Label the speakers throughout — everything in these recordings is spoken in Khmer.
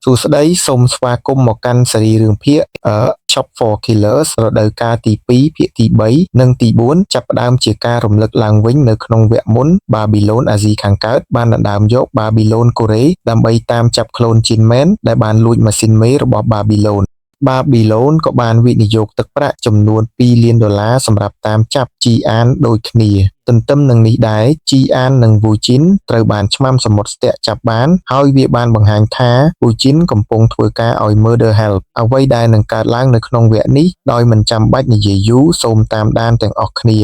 Speaker 1: សួស្តីសូមស្វាគមន៍មកកាន់ស៊េរីរឿងភាគShop for Killers រដូវកាលទី2ភាគទី3និងទី4ចាប់ផ្ដើមជាការរំលឹកឡើងវិញនៅក្នុងវគ្គមុនបាប៊ីឡូនអាស៊ីខាងកើតបានដណ្ដើមយកបាប៊ីឡូនកូរ៉េដើម្បីតាមចាប់ខ្លួនជីនមែនដែលបានលួចម៉ាស៊ីនមេរបស់បាប៊ីឡូនបាប៊ីឡូនក៏បានវិនិយោគទឹកប្រាក់ចំនួន2លានដុល្លារសម្រាប់តាមចាប់ជីអានដូចគ្នាទន្ទឹមនឹងនេះដែរជីអាននិងវូជីនត្រូវបានឆ្មាំសមុទ្រស្ទាក់ចាប់បានហើយវាបានបង្ហាញថាវូជីនកំពុងធ្វើការឲ្យ Murder Help អ្វីដែលនឹងកើតឡើងនៅក្នុងវគ្គនេះដោយមិនចាំបាច់និយាយយូរសូមតាមដានទាំងអស់គ្នា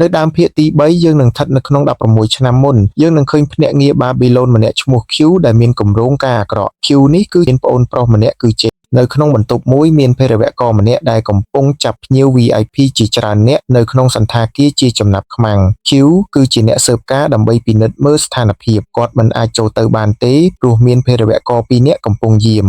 Speaker 1: នៅដើមភាគទី3យើងនឹងស្ថិតនៅក្នុង16ឆ្នាំមុនយើងនឹងឃើញភ្នាក់ងារបាប៊ីឡូនម្នាក់ឈ្មោះ Q ដែលមានគម្រោងការអាក្រក់ Q នេះគឺមានប្អូនប្រុសម្នាក់គឺ J នៅក្នុងបន្ទប់មួយមានភេរវករម្នាក់ដែលកំពុងចាប់ភ្ញៀវ VIP ជាច្រើនអ្នកនៅក្នុងសណ្ឋាគារជាចំណាប់ខ្មាំង Q គឺជាអ្នកស៊ើបការដើម្បីពិនិត្យមើលស្ថានភាពគាត់មិនអាចចូលទៅបានទេព្រោះមានភេរវករពីរនាក់កំពុងយាម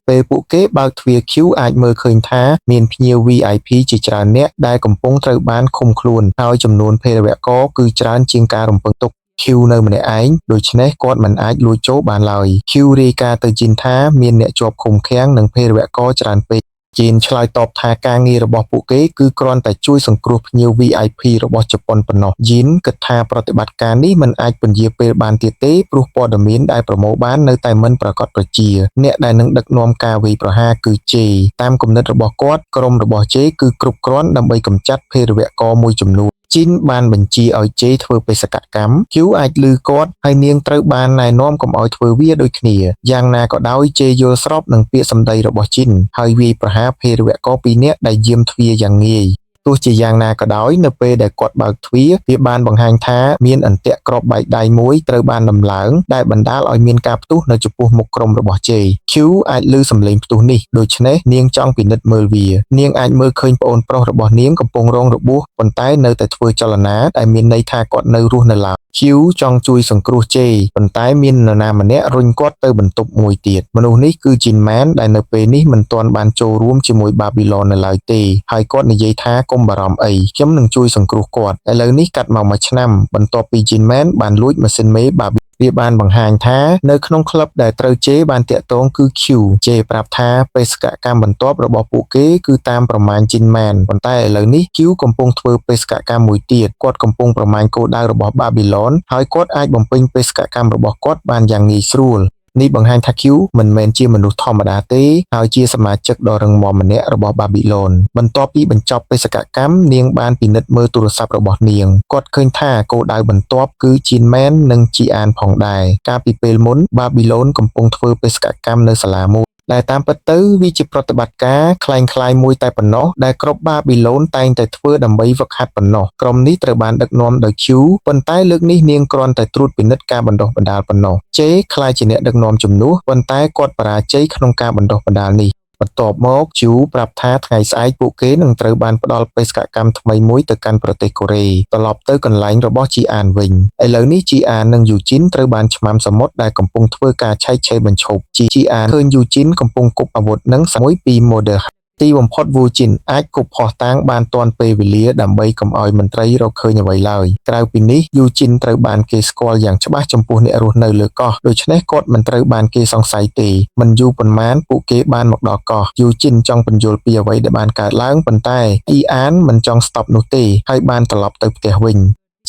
Speaker 1: ពេលពួកគេបើកទ្វារ Q អាចមើលឃើញថាមានភ្ញៀវ VIP ជាច្រើនអ្នកដែលកំពុងត្រូវបានឃុំខ្លួនហើយចំនួនភេរវករគឺច្រើនជាងការរំពឹងទុក Q នៅម្នាក់ឯងដូច្នេះគាត់មិនអាចលួចចូលបានឡើយ Q រាយការណ៍ទៅជីនថាមានអ្នកជាប់ឃុំឃាំងនិងភេរវករច្រើនពេកជីនឆ្លើយតបថាការងាររបស់ពួកគេគឺគ្រាន់តែជួយសង្គ្រោះភ្ញៀវ VIP របស់ជប៉ុនប៉ុណ្ណោះជីនគិតថាប្រតិបត្តិការនេះមិនអាចពន្យាពេលបានទៀតទេព្រោះព័ត៌មានដែលប្រមូលបាននៅតែមិនប្រាកដប្រជាអ្នកដែលនឹងដឹកនាំការវាយប្រហារគឺជេតាមគំនិតរបស់គាត់ក្រុមរបស់ជេគឺគ្រប់គ្រាន់ដើម្បីកម្ចាត់ភេរវករមួយចំនួនជីនបានបញ្ជាឲ្យជេធ្វើបេសកកម្ម Q អាចលឺគាត់ហើយនាងត្រូវបានណែនាំកុំឲ្យធ្វើវាដូចគ្នាយ៉ាងណាក៏ដោយជេយល់ស្របនឹងពាក្យសម្ដីរបស់ជីនហើយវាយប្រហារភេរវករពីរនាក់ដែលយាមទ្វារយ៉ាងងាយទោះជាយ៉ាងណាក៏ដោយនៅពេលដែលគាត់បើកទ្វារវាបានបង្ហាញថាមានអន្ទាក់គ្រាប់បែកដៃមួយត្រូវបានដំឡើងដែលបណ្ដាលឲ្យមានការផ្ទុះនៅចំពោះមុខក្រុមរបស់ជេ Q អាចឮសំឡេងផ្ទុះនេះដូច្នេះនាងចង់ពិនិត្យមើលវានាងអាចមើលឃើញប្អូនប្រុសរបស់នាងកំពុងរងរបួសប៉ុន្តែនៅតែធ្វើចលនាដែលមានន័យថាគាត់នៅរស់នៅឡើយ Q ចង់ជួយសង្គ្រោះជេប៉ុន្តែមាននរណាម្នាក់រុញគាត់ទៅបន្ទប់មួយទៀតមនុស្សនេះគឺជីនម៉ានដែលនៅពេលនេះមិនទាន់បានចូលរួមជាមួយបាប៊ីឡននៅឡើយទេហើយគាត់និយាយថាកុំបារម្ភអីខ្ញុំនឹងជួយសង្គ្រោះគាត់ឥឡូវនេះកាត់មកមួយឆ្នាំបន្ទាប់ពីជីនម៉ានបានលួចម៉ាស៊ីនមេបាប៊ីវាបានបង្ហាញថានៅក្នុងក្លឹបដែលត្រូវជេបានតាក់ទងគឺ Q ជេប្រាប់ថាបេសកកម្មបន្ទាប់របស់ពួកគេគឺតាមប្រមាញជីនម៉ានប៉ុន្តែឥឡូវនេះ Q កំពុងធ្វើបេសកកម្មមួយទៀតគាត់កំពុងប្រមាញគោលដៅរបស់បាប៊ីឡនហើយគាត់អាចបំពេញបេសកកម្មរបស់គាត់បានយ៉ាងងាយស្រួលនេះបង្ហាញថា Q មិនមែនជាមនុស្សធម្មតាទេហើយជាសមាជិកដ៏រឹងមាំម្នាក់របស់បាប៊ីឡូនបន្ទាប់ពីបញ្ចប់បេសកកម្មនាងបានពិនិត្យមើលទូរស័ព្ទរបស់នាងគាត់ឃើញថាគោលដៅបន្ទាប់គឺជីនមែននិងជីអានផងដែរកាលពីពេលមុនបាប៊ីឡូនកំពុងធ្វើបេសកកម្មនៅសាលាមួយដែលតាមពិតទៅវាជាប្រតិបត្តិការក្លែងៗមួយតែប៉ុណ្ណោះដែលក្រុមបាប៊ីឡូនតែងតែធ្វើដើម្បីហ្វឹកហាត់ប៉ុណ្ណោះក្រុមនេះត្រូវបានដឹកនាំដោយ Q ប៉ុន្តែលើកនេះនាងគ្រាន់តែត្រួតពិនិត្យការបណ្ដុះបណ្ដាលប៉ុណ្ណោះ J ក្លាយជាអ្នកដឹកនាំជំនួសប៉ុន្តែគាត់បរាជ័យក្នុងការបណ្ដុះបណ្ដាលនេះបន្ទាប់មកជូប្រាប់ថាថ្ងៃស្អែកពួកគេនឹងត្រូវបានផ្ដល់បេសកកម្មថ្មីមួយទៅកាន់ប្រទេសកូរ៉េត្រឡប់ទៅកន្លែងរបស់ជីអានវិញឥឡូវនេះជីអាននិងយូជីនត្រូវបានឆ្មាំសមុទ្រដែលកំពុងធ្វើការឆែកឆេរបញ្ឈប់ជីអានឃើញយូជីនកំពុងគប់អាវុធនឹងមួយពី Murder ទីបំផុតវូជីនអាចគប់ភស្តុតាងបានទាន់ពេលវេលាដើម្បីកុំឲ្យមន្ត្រីរកឃើញអ្វីឡើយក្រៅពីនេះយូជីនត្រូវបានគេស្គាល់យ៉ាងច្បាស់ចំពោះអ្នករស់នៅលើកោះដូច្នេះគាត់មិនត្រូវបានគេសង្ស័យទេមិនយូរប៉ុន្មានពួកគេបានមកដល់កោះយូជីនចង់ពន្យល់ពីអ្វីដែលបានកើតឡើងប៉ុន្តែអ៊ីអានមិនចង់ស្តប់នោះទេហើយបានត្រឡប់ទៅផ្ទះវិញ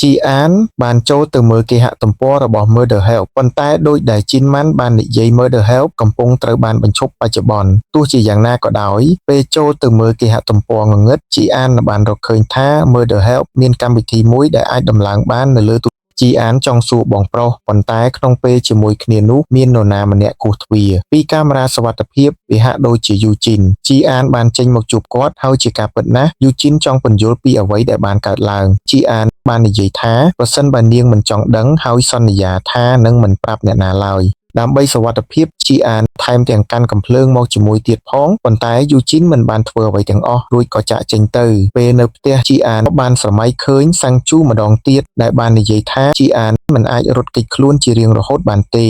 Speaker 1: ជីអានបានចូលទៅមើលគេហទំព័ររបស់ Murder Help ប៉ុន្តែដោយដែលជីនម៉ាន់បាននិយាយ Murder Help កំពុងត្រូវបានបញ្ឈប់បច្ចុប្បន្នទោះជាយ៉ាងណាក៏ដោយពេលចូលទៅមើលគេហទំព័រងងឹតជីអានបានរកឃើញថា Murder Help មានកម្មវិធីមួយដែលអាចដំឡើងបាននៅលើជីអានចង់សួរបងប្រុសប៉ុន្តែក្នុងពេលជាមួយគ្នានោះមាននរណាម្នាក់គោះទ្វារពីកាមេរ៉ាសុវត្ថិភាពវាហាក់ដូចជាយូជីនជីអានបានចេញមកជួបគាត់ហើយជាការពិតណាស់យូជីនចង់ពន្យល់ពីអ្វីដែលបានកើតឡើងជីអានបាននិយាយថាប្រសិនបើនាងមិនចង់ដឹងហើយសន្យាថានឹងមិនប្រាប់អ្នកណាឡើយដើម្បីសុវត្ថិភាពជីអានថែមទាំងកាន់កំភ្លើងមកជាមួយទៀតផងប៉ុន្តែយូជីនមិនបានធ្វើអ្វីទាំងអស់រួចក៏ចាក់ចេញទៅពេលនៅផ្ទះជីអានបានស្រមៃឃើញសាំងជូម្ដងទៀតដែលបាននិយាយថាជីអានមិនអាចរត់គេចខ្លួនជារៀងរហូតបានទេ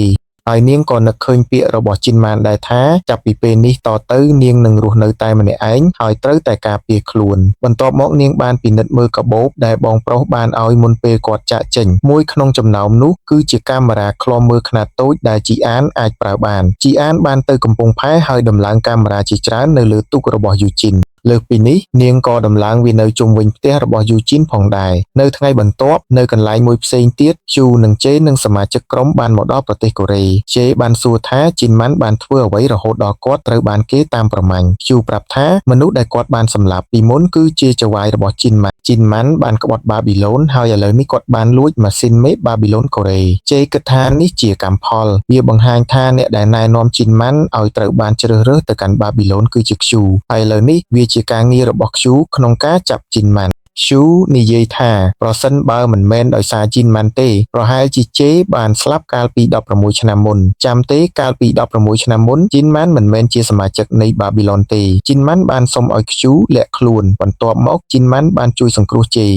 Speaker 1: ហើយនាងក៏នឹកឃើញពាក្យរបស់ជីនម៉ានដែរថាចាប់ពីពេលនេះតទៅនាងនឹងរស់នៅតែម្នាក់ឯងហើយត្រូវតែការពារខ្លួនបន្ទាប់មកនាងបានពិនិត្យមើលកាបូបដែលបងប្រុសបានឲ្យមុនពេលគាត់ចាកចេញមួយក្នុងចំណោមនោះគឺជាកាមេរ៉ាឃ្លាំមើលខ្នាតតូចដែលជីអានអាចប្រើបានជីអានបានទៅកំពង់ផែហើយដំឡើងកាមេរ៉ាជាច្រើននៅលើទូករបស់យូជីនលើសពីនេះនាងក៏ដំឡើងវានៅជុំវិញផ្ទះរបស់យូជីនផងដែរនៅថ្ងៃបន្ទាប់នៅកន្លែងមួយផ្សេងទៀតជូនិងជេនិងសមាជិកក្រុមបានមកដល់ប្រទេសកូរ៉េជេបានសួរថាជីនម៉ាន់បានធ្វើអ្វីរហូតដល់គាត់ត្រូវបានគេតាមប្រមាញ់ជូប្រាប់ថាមនុស្សដែលគាត់បានសម្លាប់ពីមុនគឺជាចៅហ្វាយរបស់ជីនម៉ាន់ជីនម៉ាន់បានក្បត់បាប៊ីឡូនហើយឥឡូវនេះគាត់បានលួចម៉ាស៊ីនមេបាប៊ីឡូនកូរ៉េជេគិតថានេះជាកម្មផលវាបង្ហាញថាអ្នកដែលណែនាំជីនម៉ាន់ឲ្យត្រូវបានជ្រើសរើសទៅកាន់បាប៊ីឡូនគឺជាខ្ជូហើយឥឡូវនេះវាជាការងាររបស់ខ្ជូក្នុងការចាប់ជីនម៉ាន់ឈូនិយាយថាប្រសិនបើមិនមែនដោយសារជីនម៉ាន់ទេប្រហែលជាជេបានស្លាប់កាលពី16ឆ្នាំមុនចាំទេកាលពី16ឆ្នាំមុនជីនម៉ាន់មិនមែនជាសមាជិកនៃបាប៊ីឡុនទេជីនម៉ាន់បានសុំឲ្យខ្ជូលាក់ខ្លួនបន្ទាប់មកជីនម៉ាន់បានជួយសង្គ្រោះជេ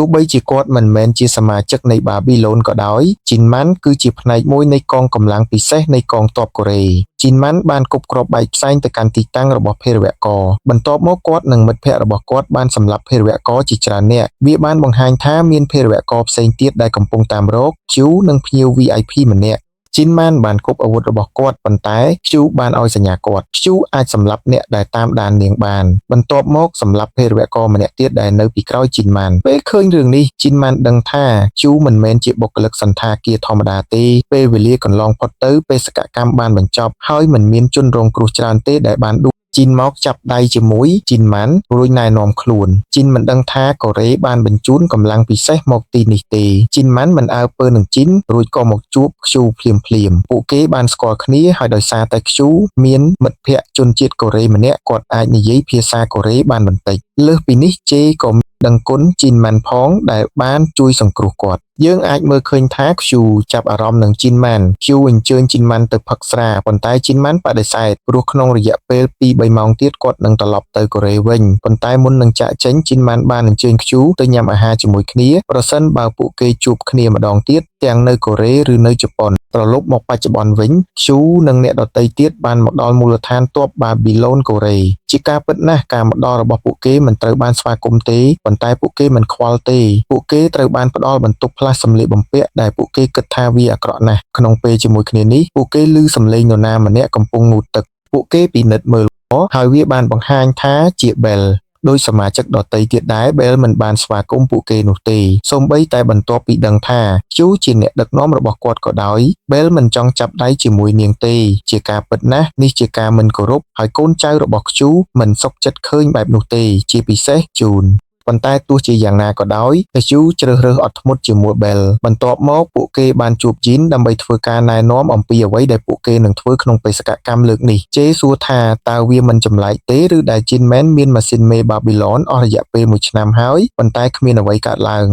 Speaker 1: ទោះបីជាគាត់មិនមែនជាសមាជិកនៃបាប៊ីឡូនក៏ដោយជីនម៉ាន់គឺជាផ្នែកមួយនៃកងកម្លាំងពិសេសនៃកងទ័ពកូរ៉េជីនម៉ាន់បានគប់គ្រាប់បែកផ្សែងទៅកាន់ទីតាំងរបស់ភេរវករបន្ទាប់មកគាត់និងមិត្តភ័ក្តិរបស់គាត់បានសម្លាប់ភេរវករជាច្រើននាក់វាបានបង្ហាញថាមានភេរវករផ្សេងទៀតដែលកំពុងតាមរកជូនិងភ្ញៀវ VIP ម្នាក់ជីនម៉ានបានគប់អាវុធរបស់គាត់ប៉ុន្តែខ្ជូបានឲ្យសញ្ញាគាត់ខ្ជូអាចសម្លាប់អ្នកដែលតាមដាននាងបានបន្ទាប់មកសម្លាប់ភេរវករម្នាក់ទៀតដែលនៅពីក្រោយជីនម៉ានពេលឃើញរឿងនេះជីនម៉ានដឹងថាជូមិនមែនជាបុគ្គលិកសន្តាគារធម្មតាទេពេលវេលាកន្លងផុតទៅបេសកកម្មបានបញ្ចប់ហើយមិនមានជនរងគ្រោះច្រើនទេដែលបានដួលជីនមកចាប់ដៃជាមួយជីនម៉ាន់រួចណែនាំខ្លួនជីនមិនដឹងថាកូរ៉េបានបញ្ជូនកម្លាំងពិសេសមកទីនេះទេជីនម៉ាន់មិនអើពើនឹងជីនរួចក៏មកជួបខ្ជូភ្លាមភ្លាមពួកគេបានស្គាល់គ្នាហើយដោយសារតែខ្ជូមានមិត្តភ័ក្តិជនជាតិកូរ៉េម្នាក់គាត់អាចនិយាយភាសាកូរ៉េបានបន្តិចលើសពីនេះជេក៏ដឹងគុណជីនម៉ាន់ផងដែលបានជួយសង្គ្រោះគាត់យើងអាចមើលឃើញថាខ្ជូចាប់អារម្មណ៍នឹងជីនម៉ាន់ខ្ជូអញ្ជើញជីនម៉ាន់ទៅផឹកស្រាប៉ុន្តែជីនម៉ាន់បដិសេធព្រោះក្នុងរយៈពេល2-3ម៉ោងទៀតគាត់នឹងត្រឡប់ទៅកូរ៉េវិញប៉ុន្តែមុននឹងចាកចេញជីនម៉ាន់បានអញ្ជើញខ្ជូទៅញ៉ាំអាហារជាមួយគ្នាប្រសិនបើពួកគេជួបគ្នាម្ដងទៀតទាំងនៅកូរ៉េឬនៅជប៉ុនត្រឡប់មកបច្ចុប្បន្នវិញខ្ជូនិងអ្នកដទៃទៀតបានមកដល់មូលដ្ឋានទ័ពបាប៊ីឡូនកូរ៉េជាការពិតណាស់ការមកដល់របស់ពួកគេមិនត្រូវបានស្វាគមន៍ទេប៉ុន្តែពួកគេមិនខ្វល់ទេពួកគេត្រូវបានផ្ដល់បន្ទប់ផ្លាស់សម្លៀកបំពាក់ដែលពួកគេគិតថាវាអាក្រក់ណាស់ក្នុងពេលជាមួយគ្នានេះពួកគេឮសំឡេងនរណាម្នាក់កំពុងងូតទឹកពួកគេពិនិត្យមើលហើយវាបានបង្ហាញថាជាប៊ែលដោយសមាជិកដទៃទៀតដែរប៊ែលមិនបានស្វាគមន៍ពួកគេនោះទេសូម្បីតែបន្ទាប់ពីដឹងថាជូជាអ្នកដឹកនាំរបស់គាត់ក៏ដោយប៊ែលមិនចង់ចាប់ដៃជាមួយនាងទេជាការពិតណាស់នេះជាការមិនគោរពហើយកូនចៅរបស់ខ្ជូមិនសុខចិត្តឃើញបែបនោះទេជាពិសេសជូនប៉ុន្តែទោះជាយ៉ាងណាក៏ដោយជូជ្រើសរើសអត់ធ្មត់ជាមួយប៊ែលបន្ទាប់មកពួកគេបានជួបជីនដើម្បីធ្វើការណែនាំអំពីអ្វីដែលពួកគេនឹងធ្វើក្នុងបេសកកម្មលើកនេះជេសួរថាតើវាមិនចម្លែកទេឬដែលជីនមែនមានម៉ាស៊ីនមេបាប៊ីឡនអស់រយៈពេល1ឆ្នាំហើយប៉ុន្តែគ្មានអ្វីកើតឡើង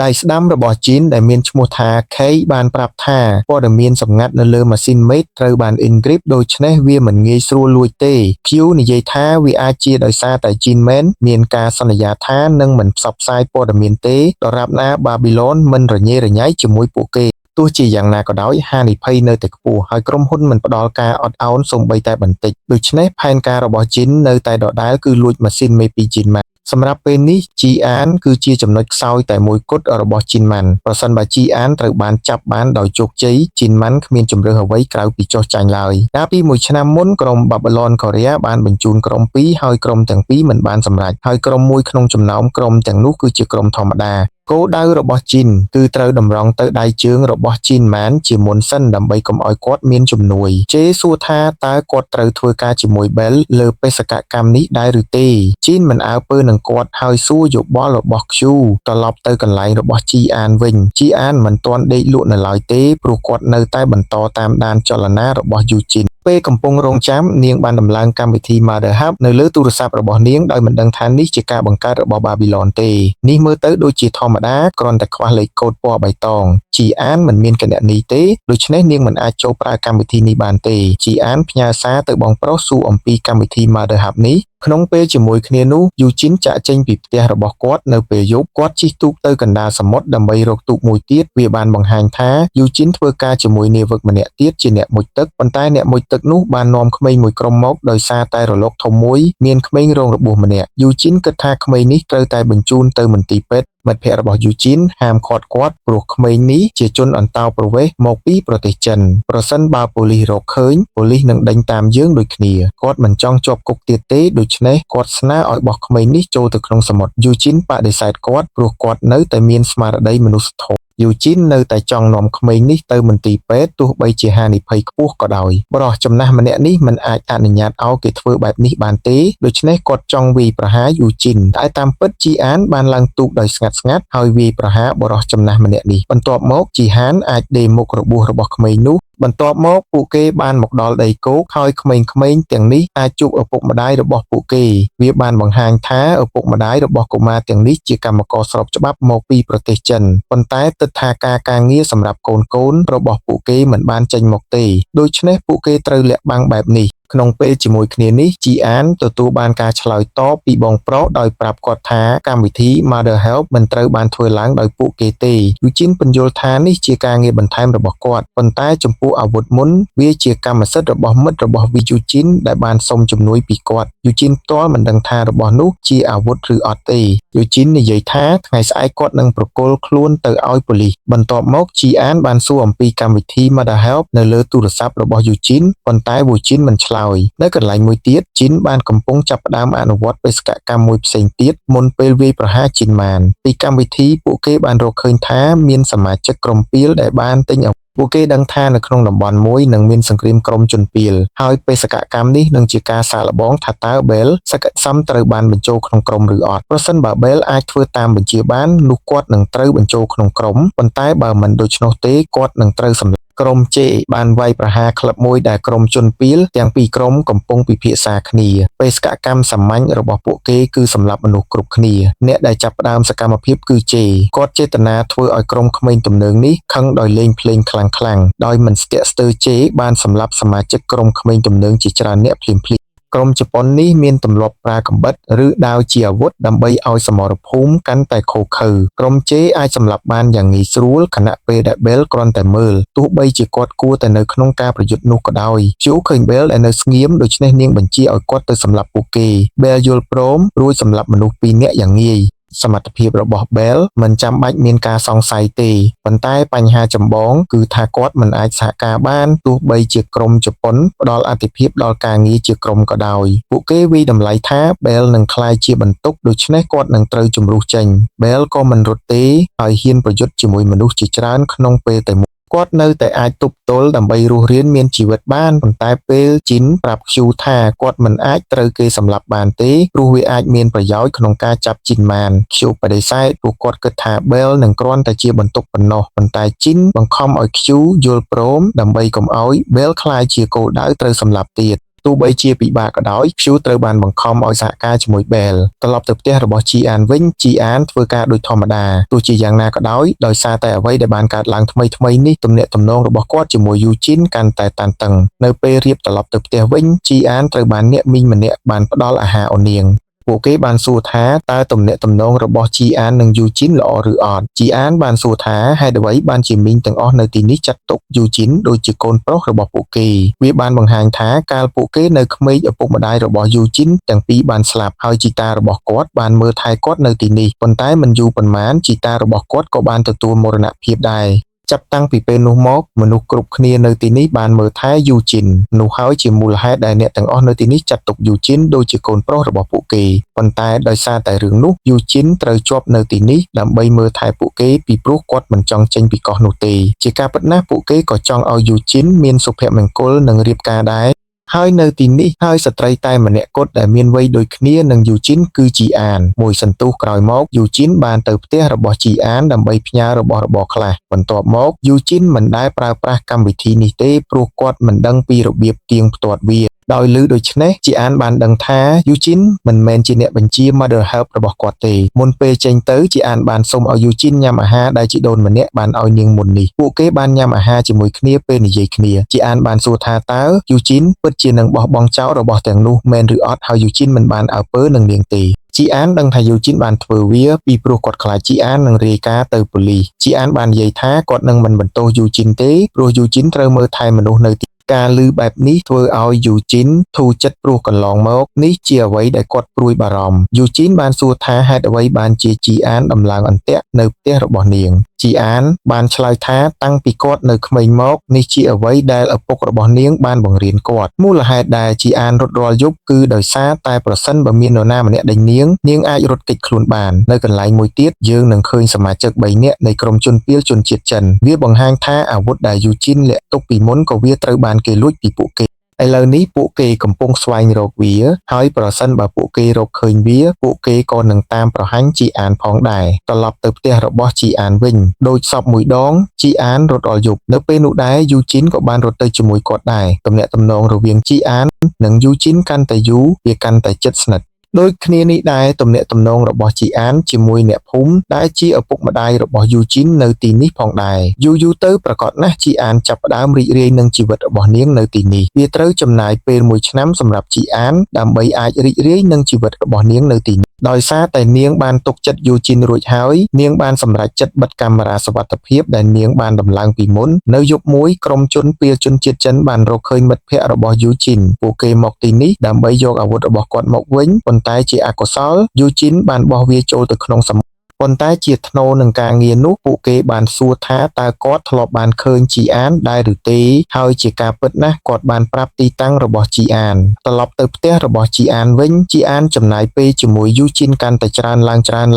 Speaker 1: ដៃស្ដាំរបស់ជីនដែលមានឈ្មោះថា K បានប្រាប់ថាព័ត៌មានសម្ងាត់នៅលើម៉ាស៊ីន Mate ត្រូវបាន encrypt ដូច្នេះវាមិនងាយស្រួលលួចទេ Q និយាយថាវាអាចជាដោយសារតែ Jin Man មានការសន្យាថានឹងមិនផ្សព្វផ្សាយព័ត៌មានទេដរាបណាបាប៊ីឡូនមិនរញ៉េរញ៉ៃជាមួយពួកគេទោះជាយ៉ាងណាក៏ដោយហានិភ័យនៅតែខ្ពស់ហើយក្រុមហ៊ុនមិនផ្ដល់ការអត់ឱនសូម្បីតែបន្តិចដូច្នេះផែនការរបស់ជីននៅតែដដែលគឺលួចម៉ាស៊ីនមេពីជីនម៉ាន់សម្រាប់ពេលនេះជីអានគឺជាចំណុចខ្សោយតែមួយគត់របស់ជីនម៉ាន់ប្រសិនបើជីអានត្រូវបានចាប់បានដោយជោគជ័យជីនម៉ាន់គ្មានជម្រើសអ្វីក្រៅពីចុះចាញ់ឡើយកាលពីមួយឆ្នាំមុនក្រុមបាប៊ីឡនកូរ៉េបានបញ្ជូនក្រុមពីរហើយក្រុមទាំងពីរមិនបានសម្រេចហើយក្រុមមួយក្នុងចំណោមក្រុមទាំងនោះគឺជាក្រុមធម្មតាគោលដៅរបស់ជីនគឺត្រូវតម្រង់ទៅដៃជើងរបស់ជីនម៉ានជាមុនសិនដើម្បីកុំឲ្យគាត់មានជំនួយជេសួរថាតើគាត់ត្រូវធ្វើការជាមួយប៊ែលលើបេសកកម្មនេះដែរឬទេជីនមិនអើពើនឹងគាត់ហើយសួរយោបល់របស់ខ្ជូត្រឡប់ទៅកន្លែងរបស់ជីអានវិញជីអានមិនទាន់ដេកលក់នៅឡើយទេព្រោះគាត់នៅតែបន្តតាមដានចលនារបស់យូជីនពេលកំពុងរងចាំនាងបានដំឡើងកម្មវិធី Mother Hub នៅលើទូរស័ព្ទរបស់នាងដោយមិនដឹងថានេះជាការបង្កើតរបស់បាប៊ីឡនទេនេះមើលទៅដូចជាធម្មតាគ្រាន់តែខ្វះលេខកូដពណ៌បៃតងជីអានមិនមានគណនីទេដូច្នេះនាងមិនអាចចូលប្រើកម្មវិធីនេះបានទេជីអានផ្ញើសារទៅបងប្រុសសួរអំពីកម្មវិធី Mother Hub នេះ ក្នុងពេលជាមួយគ្នានោះយូជីនចាក់ចេញពីផ្ទះរបស់គាត់នៅពេលយប់គាត់ជិះទូកទៅកណ្ដាលសមុទ្រដើម្បីរកទូកមួយទៀតវាបានបង្ហាញថាយូជីនធ្វើការជាមួយនាវិកម្នាក់ទៀតជាអ្នកមុជទឹកប៉ុន្តែអ្នកមុជទឹកនោះបាននាំក្មេងមួយក្រុមមកដោយសារតែរលកធំមួយមានក្មេងរងរបួសម្នាក់យូជីនគិតថាក្មេងនេះត្រូវតែបញ្ជូនទៅមន្ទីរពេទ្យមិត្តភ័ក្តិរបស់យូជីនហាមឃាត់គាត់ព្រោះក្មេងនេះជាជនអន្តោប្រវេសន៍មកពីប្រទេសចិនប្រសិនបើប៉ូលីសរកឃើញប៉ូលីសនឹងដេញតាមយើងដូចគ្នាគាត់មិនចង់ជាប់គុកទៀតទេដូច្នេះគាត់ស្នើឲ្យបោះក្មេងនេះចូលទៅក្នុងសមុទ្រយូជីនបដិសេធគាត់ព្រោះគាត់នៅតែមានស្មារតីមនុស្សធម៌យូជីននៅតែចង់នាំក្មេងនេះទៅមន្ទីរពេទ្យទោះបីជាហានិភ័យខ្ពស់ក៏ដោយបរិះចំណាស់ម្នាក់នេះមិនអាចអនុញ្ញាតឲ្យគេធ្វើបែបនេះបានទេដូច្នេះគាត់ចង់វាយប្រហារយូជីនតែតាមពិតជីអានបានឡើងទូកដោយស្ងាត់ស្ងាត់ហើយវាយប្រហារបរិះចំណាស់ម្នាក់នេះបន្ទាប់មកជីហានអាចដេរមុខរបួសរបស់ក្មេងនោះបន្ទាប់មកពួកគេបានមកដល់ដីគោកហើយក្មេងៗទាំងនេះអាចជួបឪពុកម្ដាយរបស់ពួកគេវាបានបង្ហាញថាឪពុកម្ដាយរបស់កុមារទាំងនេះជាកម្មករស្របច្បាប់មកពីប្រទេសចិនប៉ុន្តែទិដ្ឋាការការងារសម្រាប់កូនៗរបស់ពួកគេមិនបានចេញមកទេដូច្នេះពួកគេត្រូវលាក់បាំងបែបនេះក្នុងពេលជាមួយគ្នានេះជីអានទទួលបានការឆ្លើយតបពីបងប្រុសដោយប្រាប់គាត់ថាកម្មវិធី Mother Help មិនត្រូវបានធ្វើឡើងដោយពួកគេទេយូជីនពន្យល់ថានេះជាការងារបន្ថែមរបស់គាត់ប៉ុន្តែចំពោះអាវុធមុនវាជាកម្មសិទ្ធិរបស់មិត្តរបស់វីយូជីនដែលបានសុំជំនួយពីគាត់យូជីនផ្ទាល់មិនដឹងថារបស់នោះជាអាវុធឬអត់ទេយូជីននិយាយថាថ្ងៃស្អែកគាត់នឹងប្រគល់ខ្លួនទៅឲ្យប៉ូលីសបន្ទាប់មកជីអានបានសួរអំពីកម្មវិធី Mother Help នៅលើទូរស័ព្ទរបស់យូជីនប៉ុន្តែយូជីនមិនឆ្លើយនៅកន្លែងមួយទៀតជីនបានកំពុងចាប់ផ្ដើមអនុវត្តបេសកកម្មមួយផ្សេងទៀតមុនពេលវាយប្រហារជីនម៉ានពីកម្មវិធីពួកគេបានរកឃើញថាមានសមាជិកក្រុមពីលដែលបានទិញពួកគេដឹងថានៅក្នុងតំបន់មួយនឹងមានសង្គ្រាមក្រុមជនពីលហើយបេសកកម្មនេះនឹងជាការសាកល្បងថាតើបេលសកសមត្រូវបានបញ្ចូលក្នុងក្រុមឬអត់ប្រសិនបើបេលអាចធ្វើតាមបញ្ជាបាននោះគាត់នឹងត្រូវបញ្ចូលក្នុងក្រុមប៉ុន្តែបើមិនដូច្នោះទេគាត់នឹងត្រូវសម្លាប់ក្រុម J បានវាយប្រហារក្លឹបមួយដែលក្រុមជនពីលទាំងពីរក្រុមកំពុងពិភាក្សាគ្នាបេសកកម្មសាមញ្ញរបស់ពួកគេគឺសម្លាប់មនុស្សគ្រប់គ្នាអ្នកដែលចាប់ផ្ដើមសកម្មភាពគឺ J គាត់ចេតនាធ្វើឲ្យក្រុមក្មេងទំនើងនេះខឹងដោយលេងភ្លេងខ្លាំងៗដោយមិនស្ទាក់ស្ទើរ J បានសម្លាប់សមាជិកក្រុមក្មេងទំនើងជាច្រើនអ្នកភ្លាមៗក្រុមជប៉ុននេះមានទម្លាប់ប្រើកាំបិតឬដាវជាអាវុធដើម្បីឲ្យសមរភូមិកាន់តែឃោរឃៅក្រុម J អាចសម្លាប់បានយ៉ាងងាយស្រួលខណៈពេលដែលបេលគ្រាន់តែមើលទោះបីជាគាត់គួរតែនៅក្នុងការប្រយុទ្ធនោះក៏ដោយជូឃើញបេលដែលនៅស្ងៀមដូច្នេះនាងបញ្ជាឲ្យគាត់ទៅសម្លាប់ពួកគេបេលយល់ព្រមរួចសម្លាប់មនុស្សពីរនាក់យ៉ាងងាយសមត្ថភាពរបស់ Bell មិនចាំបាច់មានការសង្ស័យទេប៉ុន្តែបញ្ហាចម្បងគឺថាគាត់មិនអាចសហការបានទោះបីជាក្រុមជប៉ុនផ្ដល់អាទិភាពដល់ការងារជាក្រុមក៏ដោយពួកគេវាយតម្លៃថា Bell នឹងក្លាយជាបន្ទុកដូច្នេះគាត់នឹងត្រូវជម្រុះចេញ Bell ក៏មិនរត់ទេហើយហ៊ានប្រយុទ្ធជាមួយមនុស្សជាច្រើនក្នុងពេលតែមួយគាត់នៅតែអាចទប់ទល់ដើម្បីរស់រានមានជីវិតបានប៉ុន្តែពេលជីនប្រាប់ខ្យូថាគាត់មិនអាចត្រូវគេសម្លាប់បានទេព្រោះវាអាចមានប្រយោជន៍ក្នុងការចាប់ជីនម៉ានខ្យូបដិសេធព្រោះគាត់គិតថាបេលនឹងគ្រាន់តែជាបន្ទុកប៉ុណ្ណោះប៉ុន្តែជីនបង្ខំឲ្យខ្យូយល់ព្រមដើម្បីកុំឲ្យបេលក្លាយជាគោលដៅត្រូវសម្លាប់ទៀតទោះបីជាពិបាកក៏ដោយខ្យូត្រូវបានបង្ខំឲ្យសហការជាមួយបេលត្រឡប់ទៅផ្ទះរបស់ជីអានវិញជីអានធ្វើការដូចធម្មតាទោះជាយ៉ាងណាក៏ដោយដោយសារតែអ្វីដែលបានកើតឡើងថ្មីថ្មីនេះទំនាក់ទំនងរបស់គាត់ជាមួយយូជីនកាន់តែតានតឹងនៅពេលរៀបត្រឡប់ទៅផ្ទះវិញជីអានត្រូវបានអ្នកមីងម្នាក់បានផ្ដល់អាហារឲ្យនាងពួកគេបានសួរថាតើទំនាក់ទំនងរបស់ជីអាននិងយូជីនល្អឬអត់ជីអានបានសួរថាហេតុអ្វីបានជាមីងទាំងអស់នៅទីនេះចាត់ទុកយូជីនដូចជាកូនប្រុសរបស់ពួកគេវាបានបង្ហាញថាកាលពួកគេនៅក្មេងឪពុកម្ដាយរបស់យូជីនទាំងពីរបានស្លាប់ហើយជីតារបស់គាត់បានមើលថែគាត់នៅទីនេះប៉ុន្តែមិនយូរប៉ុន្មានជីតារបស់គាត់ក៏បានទទួលមរណភាពដែរចាប់តាំងពីពេលនោះមកមនុស្សគ្រប់គ្នានៅទីនេះបានមើលថែយូជីននោះហើយជាមូលហេតុដែលអ្នកទាំងអស់នៅទីនេះចាត់ទុកយូជីនដូចជាកូនប្រុសរបស់ពួកគេប៉ុន្តែដោយសារតែរឿងនោះយូជីនត្រូវជាប់នៅទីនេះដើម្បីមើលថែពួកគេពីព្រោះគាត់មិនចង់ចេញពីកោះនោះទេជាការពិតណាស់ពួកគេក៏ចង់ឲ្យយូជីនមានសុភមង្គលនិងរៀបការដែរហើយនៅទីនេះហើយស្ត្រីតែម្នាក់គត់ដែលមានវ័យដូចគ្នានឹងយូជីនគឺជីអានមួយសន្ទុះក្រោយមកយូជីនបានទៅផ្ទះរបស់ជីអានដើម្បីផ្ញើរបស់របរខ្លះបន្ទាប់មកយូជីនមិនដែលប្រើប្រាស់កម្មវិធីនេះទេព្រោះគាត់មិនដឹងពីរបៀបទៀងផ្ទាត់វា ដោយឮដូច្នេះជីអានបានដឹងថាយូជីនមិនមែនជាអ្នកបញ្ជា Mother Help របស់គាត់ទេមុនពេលចេញទៅជីអានបានសុំឲ្យយូជីនញ៉ាំអាហារដែលជីដូនម្នាក់បានឲ្យនាងមុននេះពួកគេបានញ៉ាំអាហារជាមួយគ្នាពេលនិយាយគ្នាជីអានបានសួរថាតើយូជីនពិតជានឹងបោះបង់ចោលរបស់ទាំងនោះមែនឬអត់ហើយយូជីនមិនបានអើពើនឹងនាងទេជីអានដឹងថាយូជីនបានធ្វើវាពីព្រោះគាត់ខ្លាចជីអាននឹងរាយការណ៍ទៅប៉ូលីសជីអានបាននិយាយថាគាត់នឹងមិនបន្ទោសយូជីនទេព្រោះយូជីនត្រូវមើលថែមនុស្សនៅទីការលឺបែបនេះធ្វើឲ្យយូជីនធូរចិត្តព្រោះកន្លងមកនេះជាអ្វីដែលគាត់ព្រួយបារម្ភយូជីនបានសួរថាហេតុអ្វីបានជាជីអានដំឡើងអន្ទាក់នៅផ្ទះរបស់នាងជីអានបានឆ្លើយថាតាំងពីគាត់នៅក្មេងមកនេះជាអ្វីដែលឪពុករបស់នាងបានបង្រៀនគាត់មូលហេតុដែលជីអានរត់រាល់យប់គឺដោយសារតែប្រសិនបើមាននរណាម្នាក់ដេញនាងនាងអាចរត់គេចខ្លួនបាននៅកន្លែងមួយទៀតយើងនឹងឃើញសមាជិក3នាក់នៃក្រុមជនពាលជនជាតិចិនវាបង្ហាញថាអាវុធដែលយូជីនលាក់ទុកពីមុនក៏វាត្រូវបានគេលួចពីពួកគេឥឡូវនេះពួកគេកំពុងស្វែងរកវាហើយប្រសិនបើពួកគេរកឃើញវាពួកគេក៏នឹងតាមប្រហាញ់ជីអានផងដែរត្រឡប់ទៅផ្ទះរបស់ជីអានវិញដូចសពមួយដងជីអានរត់ដល់យប់នៅពេលនោះដែរយូជីនក៏បានរត់ទៅជាមួយគាត់ដែរទំនាក់ទំនងរវាងជីអាននិងយូជីនកាន់តែយូរវាកាន់តែជិតស្និទ្ធដូចគ្នានេះដែរទំនាក់ទំនងរបស់ជីអានជាមួយអ្នកភូមិដែលជាឪពុកម្ដាយរបស់យូជីននៅទីនេះផងដែរយូរយូរទៅប្រកាសណាស់ជីអានចាប់ផ្ដើមរីករាយនឹងជីវិតរបស់នាងនៅទីនេះវាត្រូវចំណាយពេលមួយឆ្នាំសម្រាប់ជីអានដើម្បីអាចរីករាយនឹងជីវិតរបស់នាងនៅទីនេះដោយសារតែនាងបានទុកចិត្តយូជីនរួចហើយនាងបានសម្រេចចិត្តបិទកាមេរ៉ាសុវត្ថិភាពដែលនាងបានដំឡើងពីមុននៅយប់មួយក្រុមជនពាលជនជាតិចិនបានរកឃើញមិត្តភ័ក្តិរបស់យូជីនពួកគេមកទីនេះដើម្បីយកអាវុធរបស់គាត់មកវិញប៉ុន្តែជាអកុសលយូជីនបានបោះវាចូលទៅក្នុងសមុទ្រប៉ុន្តែជាថ្នូរនឹងការងារនោះពួកគេបានសួរថាតើគាត់ធ្លាប់បានឃើញជីអានដែរឬទេហើយជាការពិតណាស់គាត់បានប្រាប់ទីតាំងរបស់ជីអានត្រឡប់ទៅផ្ទះរបស់ជីអានវិញជីអានចំណាយពេលជាមួយយូជីនកាន់តែច្រើនឡើងច្រើន